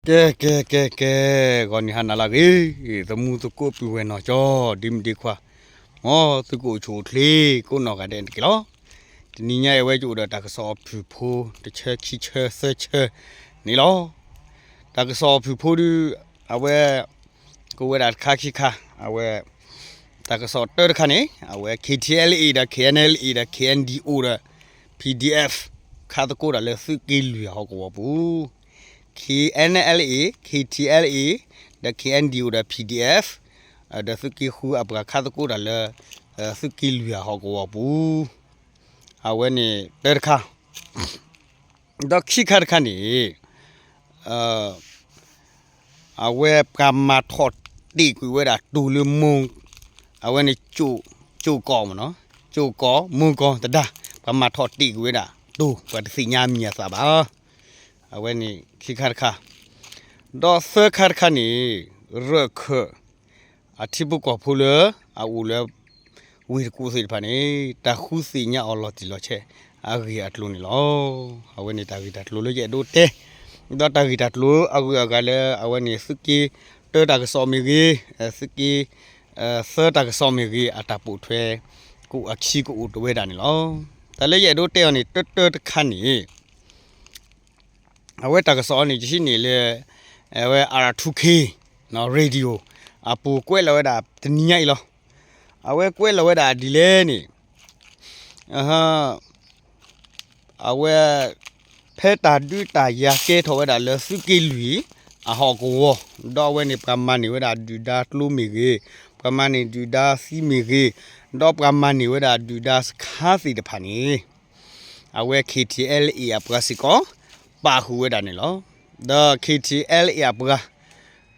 ကဲ ကဲ ကဲ ကဲ, ဂီၤနံၤဟါနၤလၢအဂ့ၤ, သမူသကိးပုၢ်ဝဲၢ်နီၢ်ကၠီ ဒ့မုၣ်ဒ့ခွါ, မ်သုကအိၣ်ဆူၣ်အိၣ်ချ့ ကိးနီၢ်ဂၤဒဲးန့ၣ်တက့ၢ်လီၤ. တနံၤညါအံၤ အဝဲကအိၣ်ဒီးတၢ်ကစီၣ်အဖုၣ်ဖိ တဆၢခံဆၢသၢဆၢန့ၣ်လီၤ. တၢ်ကစီၣ်အဖုၣ်ဖိဒုး အဝဲ ကအိၣ်ဝဲဒၣ်တခါခံခါ, အဝဲ တၢ်ကစီၣ်တၢတခါန့ၣ် အဝဲ KTLA ဒီး KNLA ဒီး KNDO ဒီး PDF ခးသကိးတၢ်လၢသုးက့လွံၢ်အဟီၣ်ကဝီၤပူၤ, KNLA, KTLA, ဒီး KNDO ဒီး PDF, ဒီးသုးက့ဃုအပှၤခးသကိးတၢ်လၢ သုးက့လွံၢ်အဟီၣ်ကဝီၤပူၤ, အဝဲန့ၣ်တၢတခါ, ဒီးခံခါတခါန့ၣ် အဝဲပှၤမၤထီၣ်တ့ၢ်ကွံာ်ဝဲဒၣ်တိၤလၢမိၢ်, အဝဲန့ၣ် ကၠိၣ်ကီၢ်မ့ၢ်နီၤ, ကၠိၣ်ကီၢ် မိၢ်ကီၢ်သဒါ, ပှၤမၤထီၣ်တ့ၢ်ကွံာ်ဝဲဒၣ်တိၤ ပှၤတသ့ၣ်ညါမံၤအသးဘၣ်. အဝဲန့ၣ်ခံခါတခါ, ဒီးသၢခါတခါန့ၣ် ရၢၢ်ခၢၣ် အထံဖိကီၢ်ဖိလၢ အအိၣ်လၢ ဝ့ၢ်တကူၣ်သ့ၣ်တဖၣ်န့ၣ် တၢ်ဃုသ့ၣ်ညါအီၤလီၤတံၢ်လီၤဆဲး အဂ့ၢ်အကျိၤန့ၣ်လီၤ. အဝဲန့ၣ်တၢ်ဂ့ၢ်တၢ်ကျိၤလၢယအဲၣ်ဒိးတဲ, ဒီးတၢ်ဂ့ၢ်တၢ်ကျိၤအဂုၤအဂၤလၢအဝဲန့ၣ် သုးက့တၢတၢ်ကစီၣ်မ့ၢ်ဂ့ၤ, သုးက့ သၢတၢ်ကစီၣ်မ့ၢ်ဂ့ၤ အတၢ်ပိာ်ထွဲ ကအိၣ်အခံကအိၣ်တဝဲဒၣ်န့ၣ်လီၤ. တၢ်လၢယအဲၣ်ဒိးတဲအီၤန့ၣ် တၢတၢတခါန့ၣ် အဝဲတၢ်ကစီၣ်အံၤန့ၣ် ယဟံးန့ၢ်လၢ အဝဲ R two K radio အပူၤကွဲးလီၤဝဲဒၣ်တနံၤညါအံၤလီၤ. အဝဲကွဲးလီၤဝဲဒၣ်ဒ်လဲၣ်န့ၣ် အဝဲ ဖဲတၢ်ဒုးတၢ်ယၤကဲထီၣ်ဝဲဒၣ်လၢသုးက့လွံၢ်အဟီၣ်ကဝီၤ, ဒီးအဝဲန့ၣ် ပှၤမၤန့ၢ်ဝဲဒၣ်ဒုၣ်ဒါကျိမ့ၢ်ဂ့ၤ, ပှၤမၤန့ၢ်ဒုၣ်ဒါသံမ့ၢ်ဂ့ၤ, ဒီးပှၤမၤန့ၢ်ဝဲဒၣ်ဒုၣ်ဒါစခါသ့ၣ်တဖၣ်န့ၣ် အဝဲ KTLA အပှၤစ့ၢ်ကီး ပာ်ဃုာ်ဝဲဒၣ်န့ၣ်လီၤ. ဒီး KTLA အပှၤ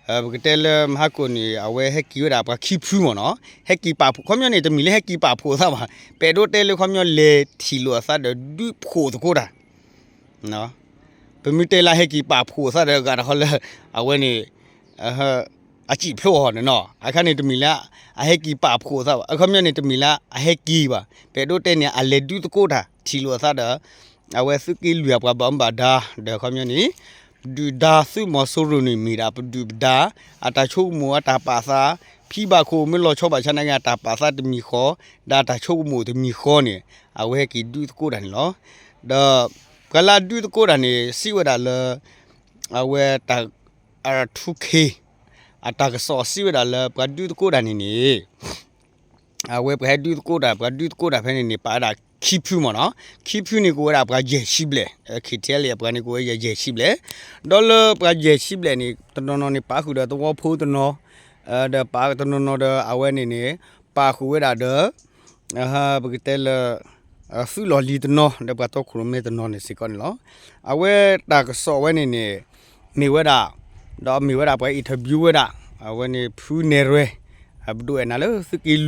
ပကတဲလၢမဟါကိၣ်န့ၣ် အဝဲဟဲက့ၤဝဲဒၣ်ပှၤခံဖုမ့ၢ်နီၤ, ဟဲက့ၤပာ်ဖှိၣ် ခီပညီန့ၣ် တမ့ၢ်လၢဟဲက့ၤပာ်ဖှိၣ်အသးဘၣ်, ပအဲၣ်ဒိးတဲလၢခီပညီလဲၤထံၣ်လိာ်အသးဒီးဒုးဖှိၣ်သကိးတၢ် ပမ့ၢ်တဲလၢဟဲက့ၤပာ်ဖှိၣ်အသးဒီးအဂၤတခီလၢ အဝဲန့ၣ် အစံၣ်ဖျိအီၤန့ၣ်နီၤ, အခါန့ၣ်တမ့ၢ်လၢ အဟဲက့ၤပာ်ဖှိၣ်အသးဘၣ်, အခီပညီန့ၣ် တမ့ၢ်လၢအဟဲက့ၤဘၣ်, ပအဲၣ်ဒိးတဲန့ၣ် အလဲၤဒုးသကိးတၢ် ထံၣ်လိာ်အသးဒီး အဝဲသုးက့လွံၢ်အပှၤဘၣ်မူဘၣ်ဒါ ဒီးခီပညီန့ၣ် ဒုၣ်ဒါသုးမီၤစိရိၤန့ၣ် မ့ၢ်ဒၣ်ပဒုၣ်ပဒါ အတၢ်ဆိကမိၣ်အတၢ်ပာ်သး, ဖံဘၣ်ခိၣ်မ့ၢ်လီၤဆီဘၣ်ဆၣ်နာ်က့ အတၢ်ပာ်သးတမံၤဃီ, ဒီးအတၢ်ဆိကမိၣ်တမံၤဃီန့ၣ် အဝဲဟဲက့ၤဒုးသကိးတၢ်န့ၣ်လီၤ. ဒီးပှၤလၢအဒုးသကိးတၢ်န့ၣ် စံးဝဲဒၣ်လၢ အဝဲတၢ် R two K အတၢ်ကစီၣ်စံးဝဲဒၣ်လၢ ပှၤဒုးသကိးတၢ်န့ၣ်န့ၣ် အဝဲပှၤဟဲဒုးသကိးတၢ် ပှၤဒုးသကိးတၢ်ဖဲန့ၣ်န့ၣ် ပာ်ဝဲဒၣ်ခံဖုမ့ၢ်နီၤ, ခံဖုန့ၣ်ကအိၣ်ဝဲဒၣ်ပှၤယဲၢ်ဆံဘျဲၣ်, KTLA အပှၤန့ၣ်ကအိၣ်ဝဲယဲၢ်ဆံဘျဲၣ်, ဒီးလၢပှၤယဲၢ်ဆံဘျဲၣ်န့ၣ် တနီၤနီၤန့ၣ် ပာ်ဃုာ်ဒီးသဝီဖိတနီၤ, ဒီးပာ်တနီၤနီၤဒီးအဝဲန့ၣ်န့ၣ် ပာ်ဃုာ်ဝဲဒၣ်ဒီး ပကတဲလၢ သုးလီၢ်လံၤတနီၤ ဒီးပှၤတီခိၣ်ရိၣ်မဲတနီၤန့ၣ်စ့ၢ်ကီးန့ၣ်လီၤ. အဝဲတၢ်ကစီၣ်ဝဲန့ၣ်န့ၣ် မ့ၢ်ဝဲဒၣ် ဒီးမ့ၢ်ဝဲဒၣ်ပှၤ interview ဝဲဒၣ် အဝဲန့ၣ်ဖုနဲၣ်ရွဲၣ် ပဒိၣ်အဲၣ်နၤလၢသုးက့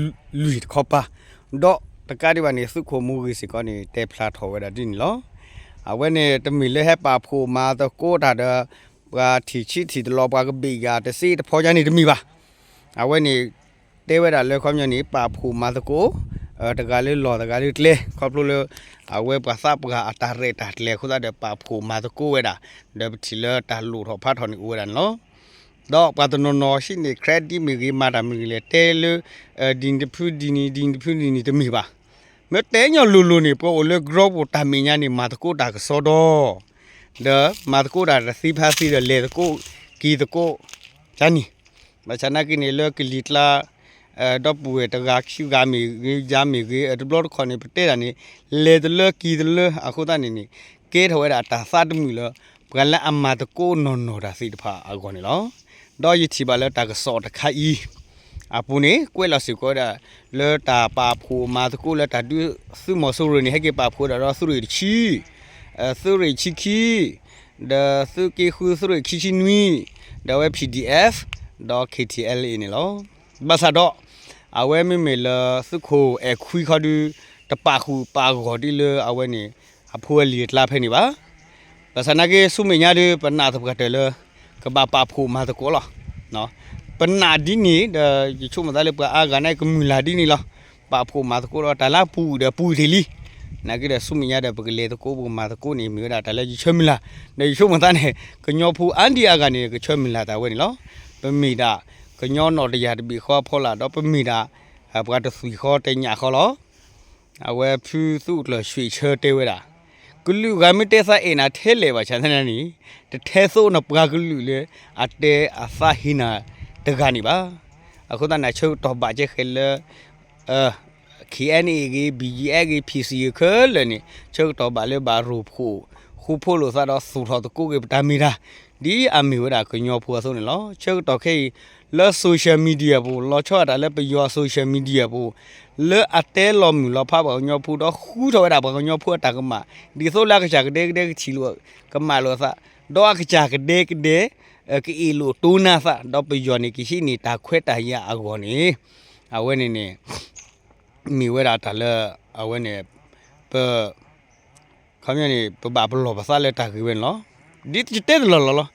လွံၢ်တခီပၤ, ဒီးတကးဒံးဘၣ်န့ၣ် သုးခိၣ်မူဂ့ၤစ့ၢ်ကီးန့ၣ် တဲဖျါထီၣ်ဝဲဒၣ်ဒ်န့ၣ်လီၤ. အဝဲန့ၣ်တမ့ၢ်လၢဟဲပာ်ဖှိၣ်မၤသကိးတၢ်ဒီး ပှၤထံၣ်ဆံးထံၣ်တလီၤ ပှၤကဘ့ၣ်ယၤတစ့တဖီညါန့ၣ်တမ့ၢ်ဘၣ်. အဝဲန့ၣ် တဲဝဲဒၣ်လၢခီပညီန့ၣ် ပာ်ဖှိၣ်မၤသကိး တဂၤလၢလီၢ်တဂၤလၢကျဲ ခီဖျိလၢ အဝဲပှၤသးပှၢ်အတၢ်ရဲၣ်တၢ်ကျဲၤအဃိသတးဒီး ပာ်ဖှိၣ်မၤသကိးဝဲဒၣ် ဒီးပထံၣ်လၢတၢ်လိၣ်ထီၣ်ဖးထီၣ်န့ၣ်အိၣ်ဝဲဒၣ်န့ၣ်လီၤ. ဒီးပှၤတနီၤနီၤဟံးန့ၢ် credit မ့ၢ်ဂ့ၤ မၤတၢ်မ့ၢ်ဂ့ၤ လဲၤတဲလၢ ဒ်န့ၣ်တဖုဒ်န့ၣ် ဒ်န့ၣ်တဖုဒ်န့ၣ်တမ့ၢ်ဘၣ်. မ့ၢ်တဲညီလိၤလိၤန့ၣ် ပှၤအိၣ်လၢ group ပူၤတၢ်မဲာ်ညါန့ၣ် မၤသကိးတၢ်ကစီဒီ ဒီးမၤသကိးတၢ်တသ့ဖးသ့ဒီး လဲၤသကိးက့ၤသကိး ကန့ၣ် ဘၣ်ဆၣ်နာ်က့န့ၣ် လၢကလံၤကျါ ဒီပုၢ်ဝဲၢ်တဂၤခံဂၤမ့ၢ်ဂ့ၤ ယၤမ့ၢ်ဂ့ၤ တဘျီတခီၣ်န့ၣ် ပတဲတၢ်န့ၣ် လဲၤတလၢက့ၤတလၢ အဃိသတးန့ၣ်န့ၣ် ကဲထီၣ်ဝဲဒၣ်တၢ်သးတမုာ်လၢ ပှၤလၢအမၤသကိးနီၢ်နီၢ်တၢ်သ့ၣ်တဖၣ်အဂီၢ်န့ၣ်လီၤ. ဒီးယထံၣ်ဘၣ်လၢတၢ်ကစီၣ်တခါအံၤ အပူၤန့ၣ် ကွဲးလီၤစ့ၢ်ကီးဝဲဒၣ် လၢတၢ်ပာ်ဖှိၣ်မၤသကိးလၢတၢ်ဒုးသုးမီၤစိရိၤန့ၣ် ဟဲက့ၤပာ်ဖှိၣ်ဝဲဒၣ်ဒီးသုးရ့ၣ်တဆံ သုးရ့ၣ်ဆံခံ ဒီးသုးက့ဃုသုးရ့ၣ်ခံဆံနွံ ဒီးအဝဲ PDF ဒီး KTLA န့ၣ်လီၤ. ဘၣ်ဆၣ်ဒီး အဝဲမ့မ့ၢ်လၢသုးခိၣ်အဲၣ်ခွံခီဒု တပာ်ဃုာ်ပာ်ဂီၢ်ဒ်လၢအဝဲန့ၣ် အဖိအလံၤအကျါဖဲန့ၣ်ဘၣ်. ဘၣ်ဆၣ်နာ်က့ ဆူမဲာ်ညါဒု ပနာ်သပှၢ်တၢၢ်လၢ ကဘၣ်ပာ်ဖှိၣ်မၤသကိးလီၤ. ပနာ်ဒ်န့ၣ်ဒီး ယဆိကမိၣ်သးလၢပှၤအါဂၤန့ၣ် ကမုာ်လၤဒ်န့ၣ်လီၤ. ပာ်ဖှိၣ်မၤသကိးဒီး တၢ်လၢပူၤဒီးပူၤတ့ၢ်လံ. နာ်က့ဒီးဆူမဲာ်ညါဒီး ပကလဲၤသကိး ပကမၤသကိးန့ၣ် မ့ၢ်ဝဲဒၣ်တၢ်လၢယဆၢမုၢ်လၢ်, ဒီးယဆိကမိၣ်သးန့ၣ် ကညီဖိအါဒံအါဂၤန့ၣ် ကဆၢမုၢ်လၢ်တၢ်ဝဲန့ၣ်လီၤ. ပမ့ၢ်ဒၣ် ကညီနီၣ်တယၢ်တဘ့ၣ်ဃီအဖီလာ် ဒီးပမ့ၢ်ဒၣ် ပှၤတသွံၣ်ဃီတညၣ်ဃီလီၤ. အဝဲဖုသူအကျၢၤ ရွှ့ၣ်ဆၢ တဲဝဲဒၣ်, ကလုာ်ဂၤမ့ၢ်တဲသးအဲၣ်နၤထဲလဲၣ်ဘၣ်ဆၣ်သနာ်န့ၣ် တထဲသိးနပှၤကလုာ်လၢ အတဲအသးဟ့နၤတဂၤန့ၣ်ဘၣ်. အဃိသတးန့ၣ် ဆၢကတီၢ်ဘၣ်ကဲဃဲလၢ KNA ဂ့ၤ BGF ဂ့ၤ PC ဂ့ၤခဲလၢာ်န့ၣ် ဆၢကတီၢ်ဘၣ်လၢဘၣ်ရိၣ်ဖှိၣ် ဃူဖိးလိာ်သးဒီးသူၣ်ထီၣ်သကိးက့ၤပတၢ်မ့ၢ်တၢ် ဒ်အမ့ၢ်ဝဲဒၣ်ကညီဖိအသိးန့ၣ်လီၤ. ဆၢကတီၢ်ခဲအံၤ လၢ social media ပူၤ လီၤဆီဒၣ်တၢ်လၢပယီၤ social media ပူၤ လၢအတဲလီၤမုၢ်လီၤဖးပှၤကညီဖိ ဒီးဃုထီၣ်ဝဲဒၣ်ပှၤကညီဖိအတၢ်ကမၣ် ဒ်သိးလၢအကစၢ်ကဒဲကဒဲကထံၣ်လိာ်ကမၣ်လိာ်အသး ဒီးအကစၢ်ကဒဲကဒဲ ကအ့ၣ်လိာ်တိနါသး ဒီးပယီၤန့ၣ် ကဟံးန့ၢ်တၢ်ခွဲးတၢ်ယာ်အဂီၢ်န့ၣ် အဝဲန့ၣ်န့ၣ် မ့ၢ်ဝဲဒၣ်တၢ်လၢ အဝဲန့ၣ် ပ ခီပညီန့ၣ် ပဘၣ်ပလီၢ်ပသးလၢတၢ်ဂ့ၢ်ဝဲန့ၣ်လီၤ. ဒ်ယတဲတလီၢ်လီၢ်လီၤ.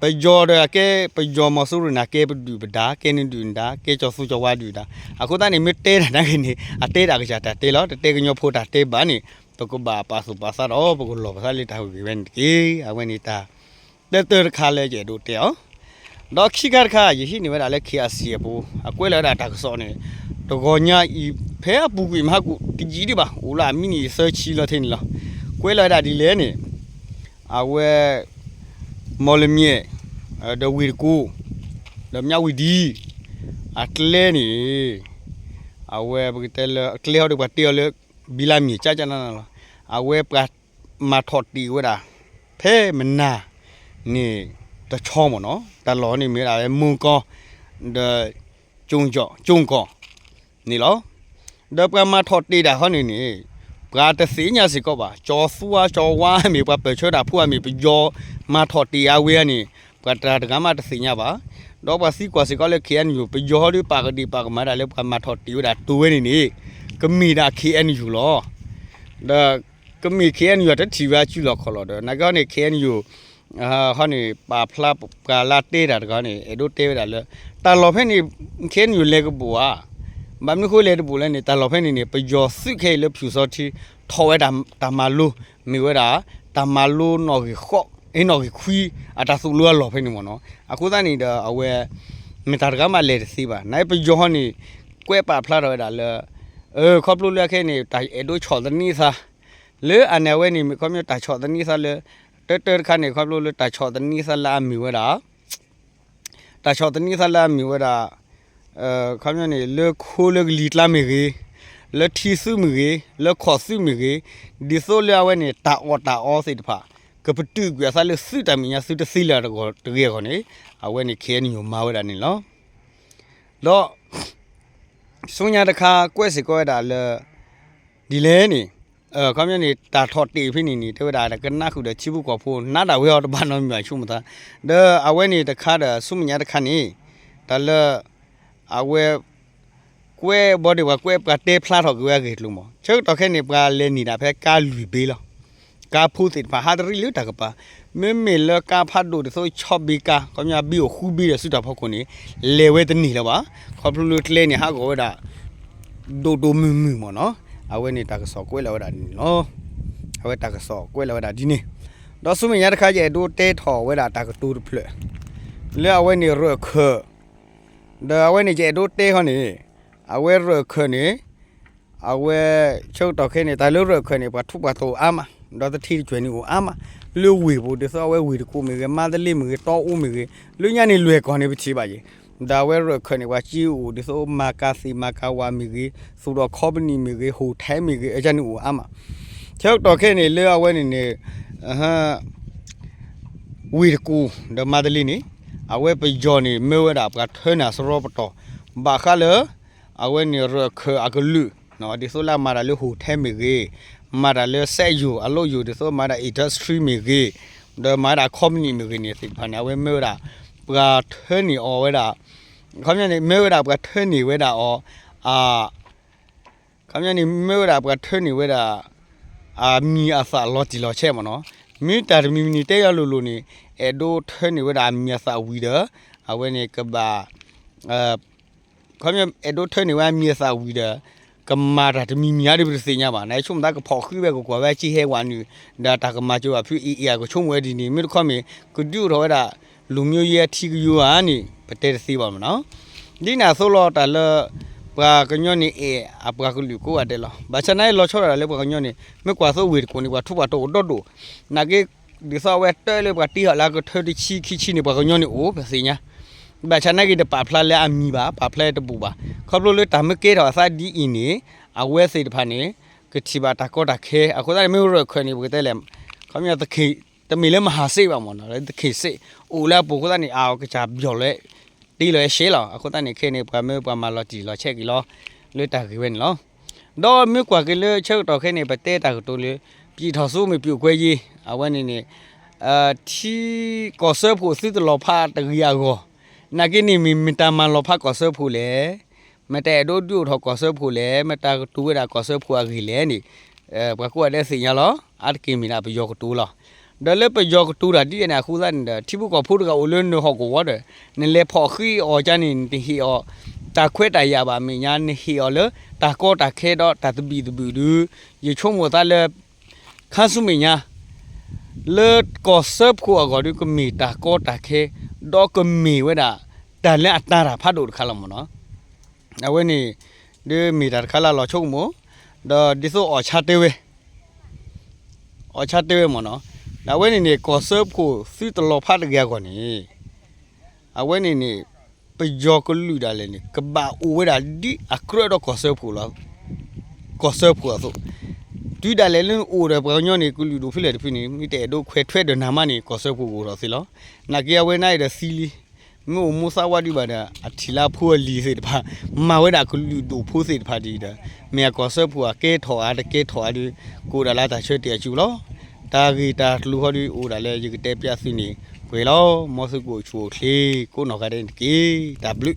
ပယီၤဒီးအကဲ ပယီၤမီၤစိရိၤန့ၣ် အကဲပဒုၣ်ပဒါ ကဲနဒုၣ်နဒါ ကဲကၠီၤသူကၠီၤဝါဒုၣ်ဒါ အဃိသတးန့ၣ် မ့ၢ်တဲတၢ်နာ်က့န့ၣ် အတဲဒၣ်ကစၢ်တၢ်တဲလီၤ. တတဲကညီဖိတၢ်တဲဘၣ်န့ၣ် ပကဘၣ်ပာ်သူၣ်ပာ်သးဒီး ပကလီၢ်ပသးလၢတၢ်ဂ့ၢ်ဝဲန့ၣ်တက့ၢ်. အဝဲန့ၣ်တၢ် တၢတၢတခါလၢယအဲၣ်ဒိးတဲအီၤ, ဒီးခံခါတခါ ယဟံးန့ၢ်ဝဲဒၣ်လၢ KIC အပူၤ အကွဲးလီၤဝဲဒၣ်တၢ်ကစီၣ်န့ၣ် တဂီၤညါအံၤ ဖဲအပူၤကွံာ်မဟါကူာ်တယံာ်ဒံးဘၣ် အိၣ်လၢအမံးနံးသၢဆံလီၤထဲန့ၣ်လီၤ. ကွဲးလီၤဝဲဒၣ်ဒ်လဲၣ်န့ၣ် အဝဲ မီၢ်လမၠဲၣ် ဒီးဝ့ၢ်တကူၣ် ဒီးမၠၣ်ဝံၤဒံ အကျဲန့ၣ် အဝဲပကတဲလၢအကျဲဟီဒီးပှၤတဲအီၤလၢ ဘံလါမ့ၢ်ကၠၢ်ကၠၢ်နးနးလီၤ. အဝဲပှၤမၤထီၣ်တ့ၢ်ဝဲဒၣ် ဖဲမနၤန့ၣ် တဆီမ့ၢ်နီၤ တၢ်လီၢ်န့ၣ်မ့ၢ်ဝဲဒၣ်လၢ မိၢ်ကီၢ် ဒီး ကၠိၣ်ကီၢ် ကၠိၣ်ကီၢ်န့ၣ်လီၤ. ဒီးပှၤမၤထီၣ်တ့ၢ်တၢ်ဟီန့ၣ်န့ၣ် ပှၤတသ့ၣ်ညါစ့ၢ်ကီးဘၣ် ကၠီၤသူဧါ ကၠီၤဝါမ့ၢ် ပှၤပၢၢ်ဆၢတၢ်ဖိဧါမ့ၢ် ပယီၤမၤထီၣ်တ့ၢ်အဝဲဧါန့ၣ် ပှၤတဂၤမးတသ့ၣ်ညါဘၣ်. ဒီးပှၤသံကွၢ်စ့ၢ်ကီးလၢ KNU ပယီၤဟီဒီးပာ်ကဒံးပာ်ကမၣ်ဒၣ်လၢပှၤမၤထီၣ်တ့ၢ်ဝဲဒၣ်တိၤဝဲန့ၣ်န့ၣ် ကမ့ၢ်ဒၣ် KNU လီၤ. ဒီးကမ့ၢ် KNU တထံၣ်ဝဲအစုလီၢ်ခီၣ်လီၢ်ဒီး နာ်က့ဟီန့ၣ် KNU ဟီန့ၣ် ပာ်ဖျါပှၤလၢတဲတၢ်တဂၤန့ၣ် အဲၣ်ဒိးတဲဝဲဒၣ်လၢ တၢ်လီၢ်ဖဲန့ၣ် KNU လဲၤကဘူးဧါ. ဘၣ်မနုၤဃိလဲၤတဘူးလဲၣ်န့ၣ် တၢ်လီၢ်ဖဲန့ၣ်န့ၣ် ပယီၤသုးခဲအံၤလၢ ဖၠူၣ်စီထံ ထီၣ်ဝဲတၢ်မၤလိ မ့ၢ်ဝဲဒၣ် တၢ်မၤလိနီၣ်ဂံၢ်ဃိး အ့ နီၣ်ဂံၢ်ခွံ အတၢ်သိၣ်လိအလီၢ်ဖဲန့ၣ်မ့ၢ်နီၤ. အဃိသတးန့ၣ်ဒီးအဝဲ မ့ၢ်တၢ်တဂၤမးလဲၤတသ့ဘၣ်. နာ်က့ပယီၤဟီန့ၣ် ကွဲးပာ်ဖျါထီၣ်ဝဲဒၣ်လၢ ခီဖျိလၢအခဲအံၤန့ၣ် တၢ်အဲၣ်ဒိးဆီၣ်သနံးသး လၢအန့ၣ်အဝဲန့ၣ် မ့ၢ်ခီဖျိတၢ်ဆီၣ်သနံးသးလၢ တၢတၢတခါန့ၣ် ခီဖျိလၢတၢ်ဆီၣ်သနံးသးလၢအမ့ၢ်ဝဲဒၣ် တၢ်ဆီၣ်သနံးသးလၢအမ့ၢ်ဝဲဒၣ် ခီပညီန့ၣ် လၢခိလၢကလံၤကျါမ့ၢ်ဂ့ၤ, လၢထံသုးမ့ၢ်ဂ့ၤ, လၢခီၣ်သုးမ့ၢ်ဂ့ၤ, ဒ်သိးလၢအဝဲန့ၣ် တၢ်အီၣ်တၢ်အီသ့ၣ်တဖၣ် ကပတုာ်ကွံာ်အသးလၢသုးတၢ်မဲာ်ညါ သုတသ့လၢၤတဂ့ၤအဂီၢ်န့ၣ် အဝဲန့ၣ် KNU မၤဝဲဒၣ်န့ၣ်လီၤ. ဒီး ဆူညါတခါကွဲးစ့ၢ်ကီးဝဲဒၣ်လၢ ဒ်လဲၣ်န့ၣ် ခီပညီန့ၣ် တၢ်ထီၣ်တ့ၢ်ဖဲန့ၣ်န့ၣ် တဲဝဲဒၣ်ကနၣ်ဃုာ်ဒီးထံဖိကီၢ်ဖိ နးဒၣ်ဝဲအီၤတဘၣ်နီတမံၤဘၣ်ဆိကမိၣ်သး, ဒီးအဝဲန့ၣ်တခါဒီး ဆူမဲာ်ညါတခါန့ၣ် တၢ်လၢ အဝဲ ကွဲးဘီဒ့ၣ်ပှၤကွဲးပှၤတဲဖျါထီၣ်က့ၤဝဲအဂ့ၢ်အကျိၤမး ဆၢကတီၢ်ခဲအံၤန့ၣ် ပှၤလဲၤနံၣ်ဒၣ်ဖဲကါလွံၢ်ဘ့လီၤ. ကါဖိသ့ၣ်တဖၣ် ဟးတရံးလၢတၢ်ကပၤ, မ့မ့ၢ်လၢကါဖးဒိၣ်ဒ်သိးဆီဘ့ကါ ခီပညီဘ့အိၣ်ဃုဘ့ဒီးဆူတၢ်ဖီခိၣ်န့ၣ် လဲၤဝဲတန့ၢ်လၢၤဘၣ်. ခီဖျိလၢကျဲန့ၣ် ဟးဂီၤဝဲဒၣ် ဒိၣ်ဒိၣ်မုၢ်မုၢ်မ့ၢ်နီၤ. အဝဲန့ၣ်တၢ်ကစီၣ်ကွဲးလီၤဝဲဒၣ်ဒ်န့ၣ်လီၤ. အဝဲတၢ်ကစီၣ်ကွဲးလီၤဝဲဒၣ်ဒ်န့ၣ်, ဒီးဆူမဲာ်ညါတခါ ယအဲၣ်ဒိးတဲထီၣ်ဝဲဒၣ်တၢ်ကတိၤတဖျၢၣ် လၢအဝဲန့ၣ်ရၢၢ်ခၢၣ် ဒီးအဝဲန့ၣ် ယအဲၣ်ဒိးတဲဃီန့ၣ် အဝဲရၢၢ်ခၢၣ်န့ၣ် အဝဲ ဆၢကတီၢ်ခဲအံၤန့ၣ် တၢ်လၢရၢၢ်ခၢၣ်န့ၣ် ပှၤထူးပှၤတီၤအိၣ်အါမး, ဒီးတထံတကွဲၢ်န့ၣ်အိၣ်အါမး, လၢဝ့ၢ်ပူၤ ဒ်သိးအဝဲဝ့ၢ်တကူၣ်မ့ၢ်ဂ့ၤ, မါသလ့မ့ၢ်ဂ့ၤ, တီအူမ့ၢ်ဂ့ၤ, လၢညါန့ၣ်လွဲၢ်ကီၢ်န့ၣ် ပထံၣ်ဘၣ်ယံၤ, ဒီးအဝဲရၢၢ်ခၢၣ်န့ၣ် ပှၤစ့အိၣ် ဒ်သိးမၤကၤသ့ၣ်မၤကၤဝၣ်မ့ၢ်ဂ့ၤ, သူၣ်ထီၣ်ခီပနံၣ်မ့ၢ်ဂ့ၤ, ဟိၣ်ထဲမ့ၢ်ဂ့ၤ, အန့ၣ်အိၣ်အါမး, ဆၢကတီၢ်ခဲအံၤန့ၣ် လၢအဝဲန့ၣ်န့ၣ် ဝ့ၢ်တကူၣ် ဒီးမါသလ့န့ၣ် အဝဲပယီၤန့ၣ် မၢဝဲဒၣ်ပှၤထၢနၢ်စရီပတီၢ် ဘၣ်ဃးလၢ အဝဲန့ၣ်ရၢၢ်ခၢၣ်အကလုာ် ဒ်သိးလၢအမၤတၢ်လၢဟိၣ်ထဲမ့ၢ်ဂ့ၤ, မၤတၢ်လၢစက်ရုံအလုပ်ရုံ ဒ်သိးမၤဒၣ် industry မ့ၢ်ဂ့ၤ, ဒီးမၤဒၣ် company မ့ၢ်ဂ့ၤန့ၣ်သ့ၣ်တဖၣ်န့ၣ် အဝဲမၢဝဲဒၣ် ပှၤထၢန့ၢ်အီၤဝဲဒၣ် ခီပညီန့ၣ် မၢဝဲဒၣ်ပှၤထၢန့ၢ်ဝဲဒၣ်အီၤ အ ခီပညီန့ၣ် မၢဝဲဒၣ်ပှၤထၢန့ၢ်ဝဲဒၣ် အမံၤအသၣ်လီၤတံၢ်လီၤဆဲးမ့ၢ်နီၤ, မ့ၢ်တၢ်တမံၤမံၤန့ၣ် တဲယၤလိၤလိၤန့ၣ် အဲၣ်ဒိးထၢန့ၢ်ဝဲဒၣ်အမံၤအသၣ်ဝံၤဒီး အဝဲန့ၣ်ကဘၣ် ခီပညီ အဲၣ်ဒိးထၢန့ၢ်ဝဲအမံၤအသၣ်ဝံၤဒီး ကမၤတၢ်တမံၤမံၤဧါဒီး ပတသ့ၣ်ညါဘၣ်. နဆိကမိၣ်သးကဖီၣ်ဃံးဝဲ ကကွၢ်ဝဲကၠံဟဲဝးနုာ် ဒီးတၢ်ကမၤစၢၤဘၣ်ဖု အ့ၣ်အ့ၣ် အကဆိကမိၣ်ဝဲဒ်န့ၣ် မ့ၢ်တခီမ့ၢ် ကဒုးအိၣ်ထီၣ်ဝဲဒၣ် လူမျိုးရေးအထီးကယိၤဧါန့ၣ် ပတဲတသ့ဘၣ်မ့ၢ်နီၤ. ဒ်န့ၣ်အသိးလီၤ တၢ်လၢ ပှၤကညီန့ၣ်အဲၣ်အပှၤကလုာ်ကိးဂၤဒဲးလီၤ. ဘၣ်ဆၣ်နာ်က့လီၤဆီဒၣ်တၢ်လၢပှၤကညီန့ၣ် မ့ၢ်ကွၢ်သိဝ့ၢ်တကိးန့ၣ် ပှၤထူးပှၤတီၤအိၣ်ဒီဒိၣ်, နာ်က့ ဒ်သိးအဝဲတၢ်လၢပှၤတ့ထီၣ်လၢအကထၢတဆံခံဆံန့ၣ် ပှၤကညီန့ၣ်အိၣ် ပသ့ၣ်ညါ. ဘၣ်ဆၣ်နာ်က့ဒီးပာ်ဖျါလၢအမံၤဘၣ်, ပာ်ဖျါတဘူၣ်ဘၣ်. ခီဖျိလၢတၢ်မ့ၢ်ကဲထီၣ်အသးဒ်အံၤန့ၣ် အဝဲသ့ၣ်တဖၣ်န့ၣ် ကထံၣ်ဘၣ်တၢ်ကီတၢ်ခဲ, အဃိသတးန့ၣ် မ့ၢ်ရၢၢ်ခၢၣ်န့ၣ် ပကတဲလဲၣ်, ခီပညီ တမ့ၢ်လၢမဟါစ့ဘၣ်မ့ၢ်နီၤ, လၢသခ့ၣ်စ့ၣ် အိၣ်လၢအပူၤအဃိသတးန့ၣ် အကစၢ်ပျီၢ်လၢ တ့လီၤအရှဲလီၤ. အဃိသတးန့ၣ် ခဲအံၤန့ၣ် ပှၤမၢပှၤမၤလီၤတံၢ်လီၤဆဲးက့ၤလီၤ လၢတၢ်ဂ့ၢ်ဝဲန့ၣ်လီၤ. ဒီးမ့ၢ်ကွၢ်က့ၤလၢဆၢကတီၢ်ခဲအံၤန့ၣ် ပတဲတၢ်ကတိၤလၢ ပြည်ထောင်စုမ့ၢ်ပြိုကွဲရေး အဝဲန့ၣ်န့ၣ် ထံကီၢ်စၢဖှိၣ်သုတလီၤဖးတဂ့ၤအဂီၢ်, နာ်က့န့ၣ်မ့ၢ်မတၤမၤလီၤဖးကီၢ်စၢဖှိၣ်လဲၣ်, မတၤအဲၣ်ဒိးဒုးအိၣ်ထီၣ်ကီၢ်စၢဖှိၣ်လဲၣ်, မတၤကတိၤဝဲဒၣ်ကီၢ်စၢဖှိၣ်အဂ့ၢ်လဲၣ်န့ၣ် ပှၤကိးဂၤဒဲးသ့ၣ်ညါလီၤ. အါတက့ၢ်မ့ၢ်ဒၣ်ပယီၤကတိၤလီၤ. ဒီးလၢပယီၤကတိၤတၢ်ဒ်အံၤန့ၣ်အဃိသတးန့ၣ်ဒီး ထံဖိကီၢ်ဖိတဂၤအိၣ်လၢနဟီၣ်ကဝီၤဒီး နလဲၤဖီၣ်ဃံးအီၤကန့ၣ် နတဟ့ၣ်အီၤ တၢ်ခွဲးတၢ်ယာ်ဘၣ်အမဲာ်ညါ နဟ့ၣ်အီၤလၢ တၢ်ကီတၢ်ခဲဒီးတၢ်သဘံၣ်သဘုၣ်ဒီး ယဆိကမိၣ်သးလၢ ခါဆူမဲာ်ညါ လၢကီၢ်စၢဖှိၣ်အဂီၢ်ဒီး ကမ့ၢ်တၢ်ကီတၢ်ခဲ ဒီးကမ့ၢ်ဝဲဒၣ် တၢ်လၢအတၢ်တၢ်ဖးဒိၣ်တခါလီၤမ့ၢ်နီၤ. အဝဲန့ၣ် ဒ်မ့ၢ်တၢ်တခါလၢလီၤဆိကမိၣ်, ဒီးဒ်သိးအီၣ်ဆါတဲဝဲ အီၣ်ဆါတဲဝဲမ့ၢ်နီၤ. ဒီးအဝဲန့ၣ်န့ၣ် ကီၢ်စၢဖှိၣ်သုတလီၤဖးတဂ့ၤအဂီၢ်န့ၣ် အဝဲန့ၣ်န့ၣ် ပယီၤကလုာ်ဒၣ်လဲာ်န့ၣ် ကဘၣ်အိၣ်ဝဲဒၣ်ဒ်အကြၢးဒီးကီၢ်စၢဖှိၣ်လီၤ. ကီၢ်စၢဖှိၣ်အသိး, တုၤဒၣ်လဲာ်လၢနအိၣ်ဒီးပှၤကညီန့ၣ် ကလုာ်ဒိၣ်ဖဲလဲၣ်တဖုန့ၣ် မ့ၢ်တအဲၣ်ဒိးခွဲးထွဲဒီးနၤမးန့ၣ် ကီၢ်စၢဖှိၣ်ကအိၣ်ထီၣ်သ့လီၤ. နာ်က့အဝဲန့ၣ်ဒီးသံလံ မ့ၢ်အိၣ်မူသးဝါဒံးဘၣ်ဒီး အထံၣ်လၢအဖိအလံၤသ့ၣ်တဖၣ် မၤဝဲဒၣ်ကလုာ်ဒိၣ်ဖိသ့ၣ်တဖၣ်ဒ်ဒီး မ့ၢ်အကီၢ်စၢဖှိၣ်အကဲထီၣ်အါတကဲထီၣ်အါဒီး ကအိၣ်ဒၣ်လၢတၢ်ဆၢတဲာ်အစုလီၤ. တၢ်ဂ့ၢ်တၢ်ကျိၤဃီဒီး အိၣ်ဒၣ်လၢယကတဲပျးသုန့ၣ် ပှဲၤလီၤ. မ်သုကအိၣ်ဆူၣ်အိၣ်ချ့ ကိးနီၢ်ဂၤဒဲးန့ၣ်တက့ၢ်. တၢ်ဘျုး